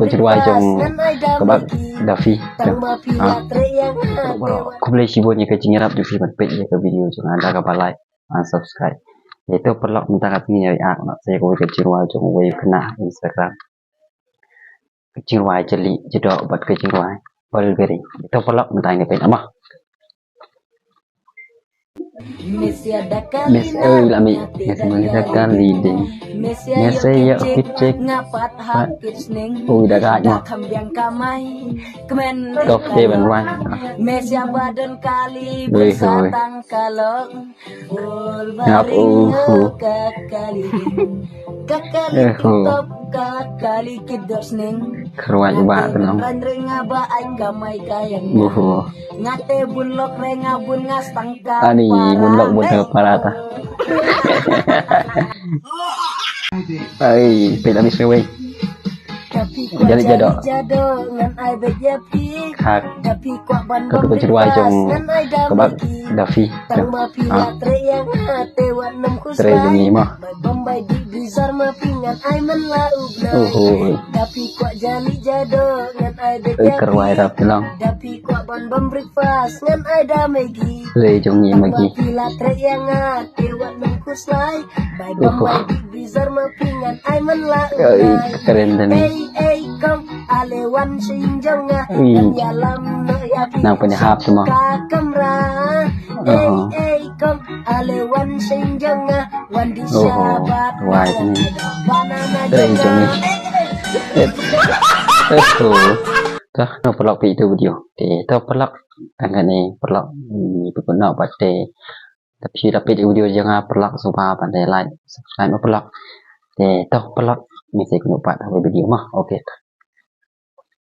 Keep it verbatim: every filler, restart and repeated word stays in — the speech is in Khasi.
Ka jingrwai jong ka Bah Daffy. Khublei shibun ïa ka jingïarap jong phi ban peit ïa ka video jong nga da kaba like and subscribe. Ïa to paralok mynta ka sngi ïa ka, na sa ïa kawei ka jingrwai jong uwei u khynnah Instagram. Ka jingrwai jali jadok bad ka jingrwai Olberi. Ïa to paralok mynta ngin peit namar. Miss oi lami, miss mengida kali ding. Miss ïa kit chek. Ui da gaj mo. Top te ban wan. Ui ui. Ngap uhu. Uhu. Kyrwat ba tenong. Uhu. Ani bun lok bun ka para ta. Ai, peit la miss wei. Jali jadok. Khak. Ka tu ka jingrwai jong ka Bah Daffy. Ah. Tre jong ngi mo. Uhu. Ui, kyrwai rap tenong. Re jong ngi Maggi. Uhu. Oi, ka kren tani. Ui. Nang pynhap tu mo. Uhu. Uhu. Wai ni. Re jong ngi. Eh. Eh. Uhu. Toh, no paralok peit ïa ka video. Te, toh paralok. Tang kane paralok. Ni pynkup noh pat te. Te phi la peit ïa ka video jong nga paralok, sngewbha ban like, subscribe mo paralok. Te, toh paralok. Ngin sa ïakynduh pat ha kawei ka video mo. Okay.